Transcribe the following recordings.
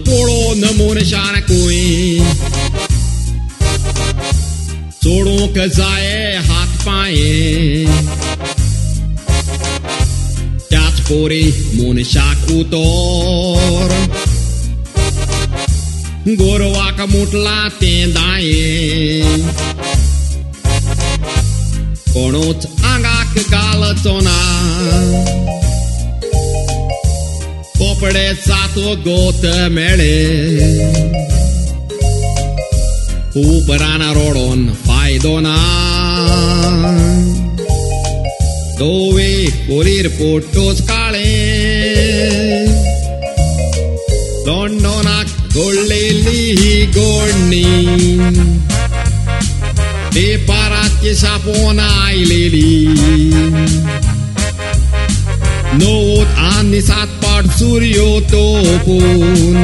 पळोवन मनशाकूय सोडूंक जाय हात पांये त्याच पोरी मनशाक उतर गोरवाक मुटला तें दाये कोणूच आंगाक घालचो ना कपडे सात गोत मेळे उपरान रोडोन फायदो ना दोवे पोरीर पोटोच काळे लंडनाक गोडलेली ही गोडणी पेपराची छापून आयलेली 9 आनी 7 पाट सूर्यो तोपून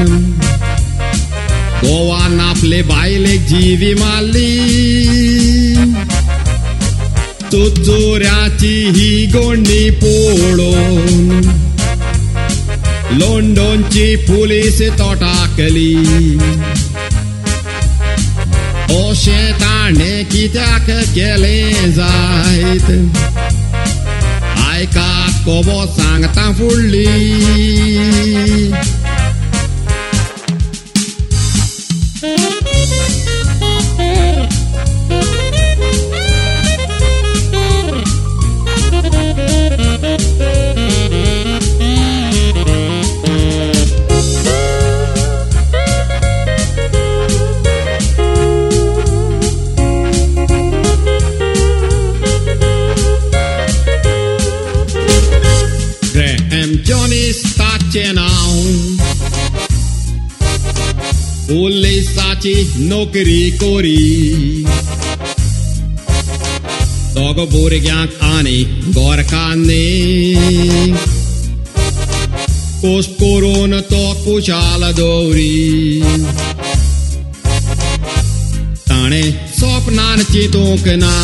गोवान आपले बायलेक जीवी मारली चुचुऱ्याची ही गोंडी पळोवन लंडनची पुलीस तोटाकली अशें ताणें कित्याक केलें जायत आयकात खबर सांगता फुडली. ताचें नांव पुलिसाची नोकरी कोरी दोग भुरग्यांक आनी गोरकान्नीक कोस करून तो कुशाल दवरी ताणें सपनान चिंतूंक ना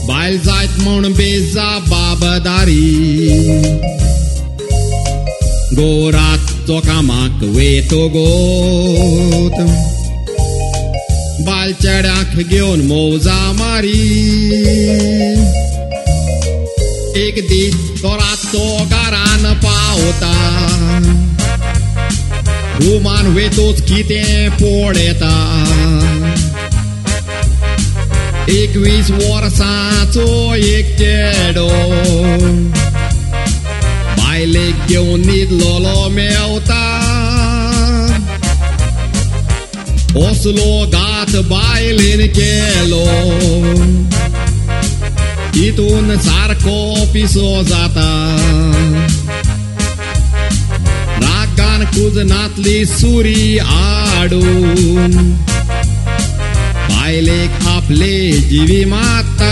बायल जायत म्हूण बेजबाबदारी गोराचो कामाक वेतो गोत बायल चेड्याक घेवन मौजा मारी एक दीस तो रातचो घरान पावता रुमान वेतोच कितें पळयता 21 वर्सांचो एक चेडो बायलेक घेवन न्हिदलोलो मेवता असलो घात बायलेन केलो तितून सारको पिसो जाता रागान कुजनांतली सुरी आडून बायलेक आपले जीवी मारता.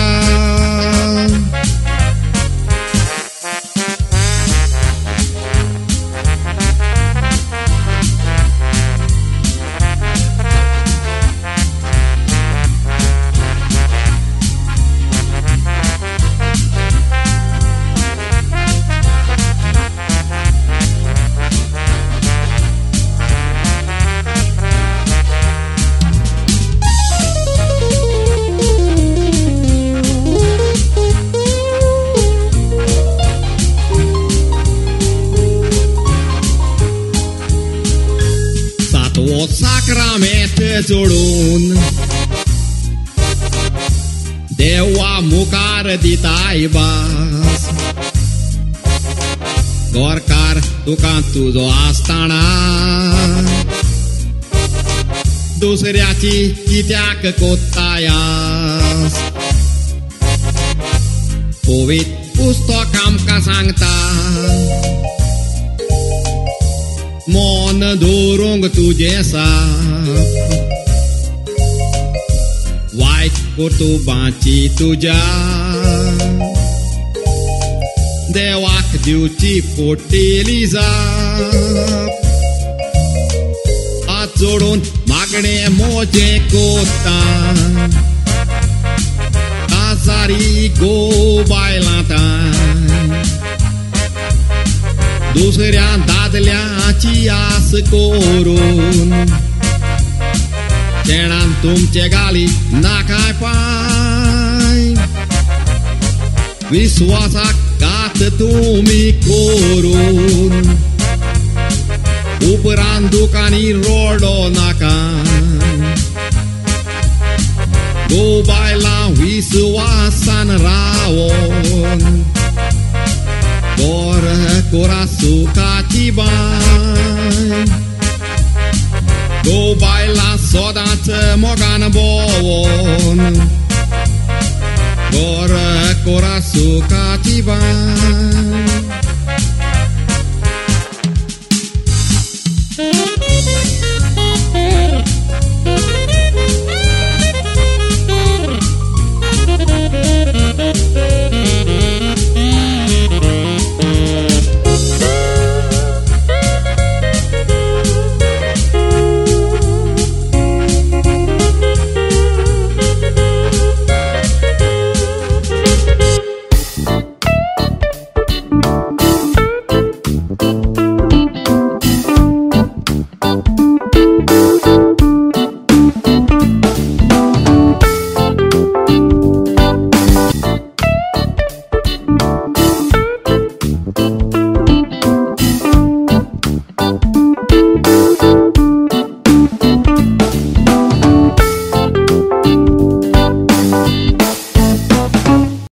साक्रामेंत जोडून देवा मुखार दिताय भास तुका तुजो आसतना दुसऱ्याची कित्याक कोत्तायास पवित्र पुस्तक आमकां सांगता मन दवरूंक तुजें साप वायट कर्तुबांची तुज्या देवाक दिवची पडटली जाप हात जोडून मागणें म्हजें कोत्ता काजारी गो बायलां दुसऱ्या दादल्याची आस करून शेणान तुमचे गाली नाकाय पांय विश्वासाक घात तुमी करून उपरांत दुकानी रडो नाका गो बायलां विश्वासान रावोन गोर कोरा सुखाची बांय गो बायलां सदांच मोगान भोंवोन गोर कोरा सुखाची बांय.